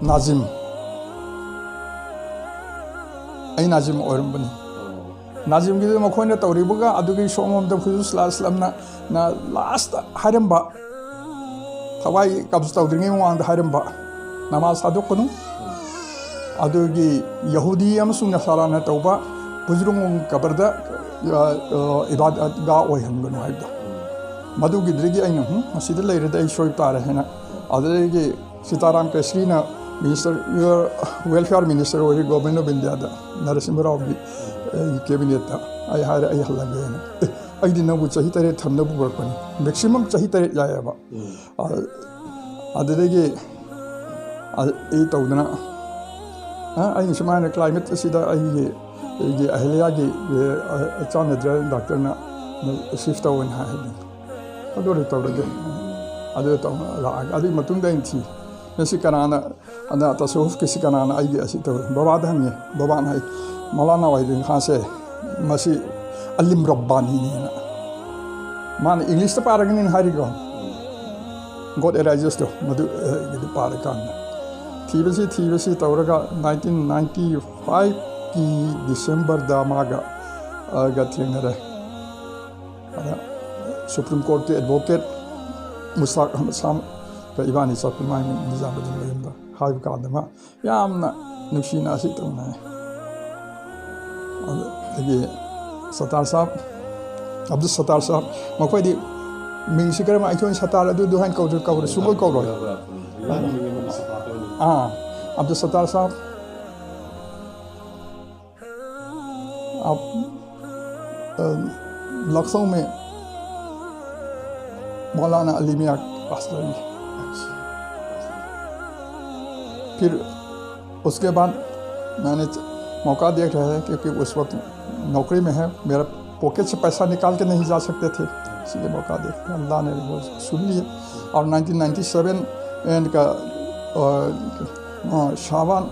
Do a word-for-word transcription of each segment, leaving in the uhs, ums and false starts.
ꯅꯥꯖꯤꯝ, ꯑꯩ ꯅꯥꯖꯤꯝ ꯑꯣꯏꯔꯝꯕꯅꯤ꯫ ꯅꯥꯖꯤꯝꯒꯤꯗꯨ ꯃꯈꯣꯏꯅ ꯇꯧꯔꯤꯕꯒ ꯑꯗꯨꯒꯤ ꯁꯣꯝꯂꯣꯝꯗ ꯍꯨꯖꯨꯁ ꯂꯥꯁꯂꯝꯅ ꯂꯥꯁꯇ ꯍꯥꯏꯔꯝꯕ, ꯊꯋꯥꯏ ꯀꯕꯖ ꯇꯧꯗ꯭ꯔꯤꯉꯩ ꯃꯃꯥꯡꯗ ꯍꯥꯏꯔꯝꯕ, "ꯅꯃꯥꯖ ꯊꯥꯗꯣꯛꯀꯅꯨ"꯫ ꯑꯗꯨꯒꯤ ꯌꯍꯨꯗꯤ ꯑꯃꯁꯨꯡ ꯅꯁꯥꯔꯥꯅ ꯇꯧꯕ ꯕꯨꯖꯨꯔꯨꯡ ꯀꯕꯔꯗ, ꯑ, ꯑ, ꯏꯕꯥꯗꯠꯒꯥ ꯑꯣꯏꯍꯟꯒꯅꯨ ꯍꯥꯏꯕꯗꯣ꯫ ꯃꯗꯨꯒꯤꯗꯨꯗꯒꯤ ꯑꯩꯅ, "ꯍꯨꯝ, ꯃꯁꯤꯗ ꯂꯩꯔꯗꯤ ꯑꯩ ꯁꯣꯏꯕ ꯇꯥꯔꯦ" ꯍꯥꯏꯅ, ꯑꯗꯨꯗꯒꯤ ꯁꯤꯇꯥꯔꯥꯝ ꯀꯦꯁꯔꯤꯅ ꯃꯤꯅꯤꯁꯇꯔ, ꯋꯦꯜꯐꯤꯌꯥꯔ ꯃꯤꯅꯤꯁꯇꯔ ꯑꯣꯏꯔꯤ ꯒꯣꯕꯔꯃꯦꯟ ꯑꯣꯐ ꯏꯟꯗꯤꯌꯥꯗ, ꯅꯔꯁꯤꯝꯍ ꯔꯥꯎꯒꯤ, ꯑꯩꯒꯤ ꯀꯦꯕꯤꯅꯦꯠꯇ꯫ ꯑꯩ ꯍꯥꯏꯔꯦ, "ꯑꯩ ꯍꯜꯂꯒꯦꯅ"꯫ "ꯑꯦ, ꯑꯩꯗꯤ ꯅꯪꯕꯨ ꯆꯍꯤ ꯇꯔꯦꯠ ꯊꯝꯅꯕ ꯄꯨꯔꯛꯄꯅꯤ"꯫ ꯃꯦꯛꯁꯤꯃꯝ ꯆꯍꯤ ꯇꯔꯦꯠ ꯌꯥꯏꯑꯕ꯫ ꯑ-, ꯑꯗꯨꯗꯒꯤ ꯑ-, ꯑꯩ ꯇꯧꯗꯅ, ꯑ, ꯑꯩꯅ ꯁꯨꯃꯥꯏꯅ ꯀ꯭ꯂꯥꯏꯃꯦꯠ ꯑꯁꯤꯗ ꯑꯩꯒꯤ, ꯑꯩꯒꯤ ꯑꯍꯤꯂꯤꯌꯥꯒꯤ, ꯑꯦ, ꯑ, ꯆꯥꯟꯅꯗ꯭ꯔꯦ, ꯗꯥꯛꯇꯔꯅ ꯁꯤꯐ ꯇꯧꯑꯣꯅ ꯍꯥꯏꯕꯅꯤ꯫ ꯑꯗꯨ ꯑꯣꯏꯅ ꯇꯧꯔꯒꯦ꯫ ꯑꯗꯨ ꯇꯧ-, ꯂꯥꯛꯑꯒ, ꯑꯗꯨꯒꯤ ꯃꯇꯨꯡꯗ ꯑꯩꯅ ꯊꯤ꯫ ꯃꯁꯤ ꯀꯅꯥꯅ, ꯑꯗ ꯇꯁꯧꯐꯀꯤꯁꯤ ꯀꯅꯥꯅ ꯑꯩꯒꯤ ꯑꯁꯤ ꯇꯧꯏ? ꯕꯕꯥꯗ ꯍꯪꯉꯦ꯫ ꯕꯕꯥꯅ ꯍꯥꯏ, "ꯃꯧꯂꯥꯅꯥ ꯋꯥꯍꯤꯗꯨꯟ ꯈꯥꯟꯁꯦ, ꯃꯁꯤ ꯑꯂꯤꯝ ꯔꯕꯥꯅꯤꯅꯦꯅ"꯫ ꯃꯥꯅ ꯏꯪꯂꯤꯁꯇ ꯄꯥꯔꯒꯅꯤꯅ ꯍꯥꯏꯔꯤꯀꯣ꯫ "God Arises"ꯇꯣ, ꯃꯗꯨ, ꯑ, ꯒꯤꯗꯨ ꯄꯥꯔꯀꯥꯟꯗ꯫ ꯊꯤꯕꯁꯤ, ꯊꯤꯕꯁꯤ ꯇꯧꯔꯒ nineteen ninety fiveꯀꯤ Decemberꯗ ꯃꯥꯒ, ꯑ, ꯒ ꯊꯦꯡꯅꯔꯦ꯫ ꯑꯗ Supreme Courtꯀꯤ advocate ꯃꯨꯁꯇꯥꯛ ꯑꯍꯃꯗ ꯁꯥꯍꯒ ꯏꯕꯥꯅꯤ ꯆꯠꯄ ꯃꯥꯒꯤ ꯅꯤꯖꯥꯃꯨꯗꯗꯤꯟ ꯃꯌꯨꯝꯗ꯫ ꯍꯥꯏꯕ ꯀꯥꯟꯗ ꯃꯥ ꯌꯥꯝꯅ ꯅꯨꯡꯁꯤꯅ ꯑꯁꯤ ꯇꯧꯅꯩ꯫ ꯑꯗꯒꯤ ꯁꯇꯥꯔ ꯁꯥꯍꯕ, ꯑꯕꯗꯨꯜ ꯁꯇꯥꯔ ꯁꯥꯍꯕ, ꯃꯈꯣꯏꯗꯤ ꯃꯤꯡꯁꯤ ꯀꯔꯝꯕ, ꯑꯩꯈꯣꯏꯅ ꯁꯇꯥꯔ ꯑꯗꯨꯗꯨ ꯍꯥꯏꯅ ꯀꯧꯗ꯭ꯔ-, ꯀꯧꯔꯦ, ꯁꯨꯡꯀꯧ ꯀꯧꯔꯣꯏ꯫ ꯑꯥ, ꯑꯕꯗꯨꯜ ꯁꯇꯥꯔ ꯁꯥꯍꯕ꯫ आप, अ, लखनऊ में मौलाना अली मियाँ पास रही। फिर उसके बाद मैंने च-, मौका देख रहा है, क्योंकि उस वक्त नौकरी में है, मेरा पॉकेट से पैसा निकाल के नहीं जा सकते थे, इसलिए मौका देख रहा, अल्लाह ने वो सुन लिया। और नाइनटीन नाइंटी सेवन इनका, अ, अ, शाबान,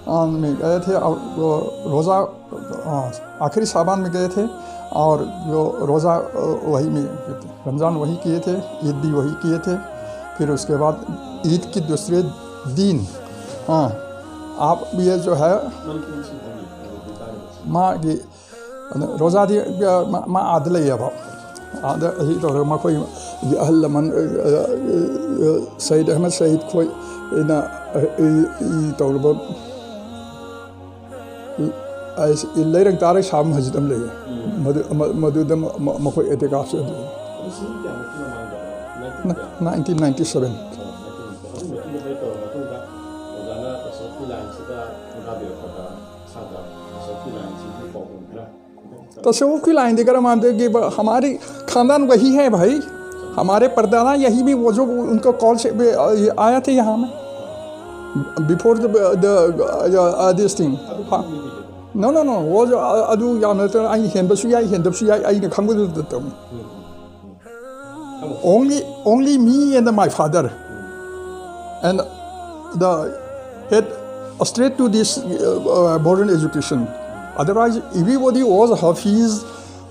अ, में गए थे और वो रोज़ा, अ, आखिरी शाबान में गए थे और वो रोज़ा, अ, वही में, रमज़ान वही किए थे, ईद भी वही किए थे। फिर उसके बाद ईद की दूसरे ꯗꯤꯟ, ꯑꯥ, ꯑꯥꯞ ꯌꯦ ꯖꯣ ꯍꯥꯏ, ꯃꯥꯒꯤ, ꯑꯗ ꯔꯣꯖꯥꯗꯤ, ꯑ, ꯃꯥ, ꯃꯥ ꯑꯥꯗ ꯂꯩꯌꯦꯕ꯫ ꯑꯥꯗ ꯑꯁꯤ ꯇꯧꯔꯒ ꯃꯈꯣꯏꯒꯤ ꯑꯍꯜ ꯂꯃꯟ, ꯑ, ꯑ, ꯑ, ꯁꯍꯤꯗ ꯑꯍꯃꯗ ꯁꯍꯤꯗ ꯈꯣꯏ ꯑꯩꯅ, ꯑ, ꯏ, ꯏ ꯇꯧꯔꯕ ꯑꯩꯁ-, ꯂꯩꯔꯪ ꯇꯥꯔꯩ ꯁꯥꯕ ꯃꯁꯖꯤꯗ ꯑꯃ ꯂꯩꯌꯦ꯫ ꯎꯝ꯫ ꯃꯗꯨ-, ꯃ-, ꯃꯗꯨꯗ ꯃ-, ꯃ-, ꯃꯈꯣꯏ ꯑꯦꯇꯤꯀꯥꯐꯁꯨ ꯑꯗꯨꯝ꯫ ꯑꯗꯨ ꯆꯍꯤ ꯀꯌꯥꯃꯨꯛꯀꯤ ꯃꯃꯥꯡꯗꯅꯣ? ꯅꯥꯏꯟꯇꯤꯟ ꯅ-, ꯀꯌꯥ? Nineteen ninety seven. ꯑꯣ, ꯅꯥꯏꯟꯇꯤꯟ ꯅꯥꯏꯟꯇꯤ ꯁꯚꯦꯟ꯫ ꯑꯗꯨꯒꯤ ꯃꯇꯨꯡꯗ ꯀꯔꯤ ꯇꯧꯔꯕ ꯃꯇꯨꯡꯗ ꯑꯣꯖꯥꯅ ꯇꯁꯧꯐꯀꯤ ꯂꯥꯏꯟꯁꯤꯗ ꯈꯣꯡꯗꯥꯕꯤꯔꯛꯄꯗ ꯏꯁꯥꯗ ꯇꯁꯧꯐꯀꯤ ꯂꯥꯏꯟꯁꯤꯒꯤ ꯄꯥꯎꯗꯝ ꯈꯔ? ꯇꯁꯧꯐꯀꯤ ꯂꯥꯏꯟꯗꯤ ꯀꯔꯝ ꯍꯥꯏꯅ ꯍꯃꯥꯔꯤ ꯈꯥꯟꯗꯥꯟ ꯋꯥꯍꯤ ꯍꯦ ꯚꯥꯏ, ꯍꯃꯥꯔꯦ ꯄꯔꯗꯥꯗꯥ ꯌꯍꯤ ꯃꯤ ꯋꯣ ꯖꯣ ꯎꯟꯀꯥ ꯀꯣꯜ ꯁꯦ ꯑ, ꯌꯦ ꯑꯥꯌꯥ ꯊꯦ ꯌꯍꯥ ꯃꯦ꯫ Before the, the, uh, uh, this thing. No, no, no. ꯋꯣ ꯖꯣ, ꯑ, ꯑꯗꯨ ꯌꯥꯝꯅ ꯅꯠꯇꯅ ꯑꯩꯅ ꯍꯦꯟꯕꯁꯨ ꯌꯥꯏ, ꯍꯦꯟꯗꯕꯁꯨ ꯌꯥꯏ, ꯑꯩꯅ ꯈꯪꯕꯗꯨꯗ ꯇꯧꯅꯤ꯫ Only, only me and my father. And the head straight to this, uh, uh, modern education. Otherwise, everybody was Hafiz,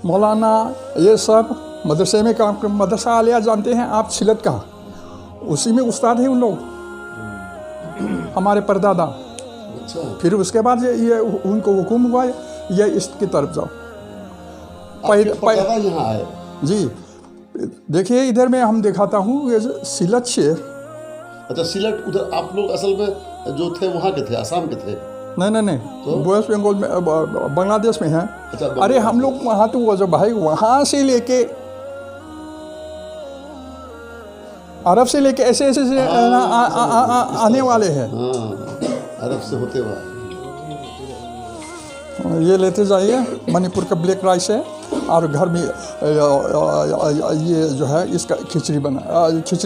Maulana, ये सब मदरसे में काम कर, मदरसा आलिया जानते हैं आप, सिलत का, उसी में उस्ताद हैं उन लोग, हमारे परदादा। अच्छा। फिर उसके बाद ये, ये उनको हुक्म हुआ, ये इसकी तरफ जाओ। आपके पहले, पहले परदादा यहाँ आए? जी। देखिए, इधर मैं हम दिखाता हूँ, ये जो सिलट से अच्छा, सिलट उधर आप लोग असल में जो थे, वहाँ के थे, आसाम के थे? नहीं, नहीं, नहीं। तो? वेस्ट बंगाल में, अ, ब-, ब-, बांग्लादेश में है। अच्छा, अरे, बांग्लादेश हम में। लोग वहाँ तो, वो जो भाई, वहाँ से लेके अरब से लेके ऐसे, ऐसे, ऐसे, हाँ, आ, आ, आ, आ, आ, समझ गया, इस आने तरह वाले से। हैं। हाँ, अरब से होते हुए। ये लेते जाइए, मणिपुर का ब्लैक राइस है और घर में, अ, अ, अ, अ, ये जो है, इसका खिचड़ी बना, अ, खिचड़ी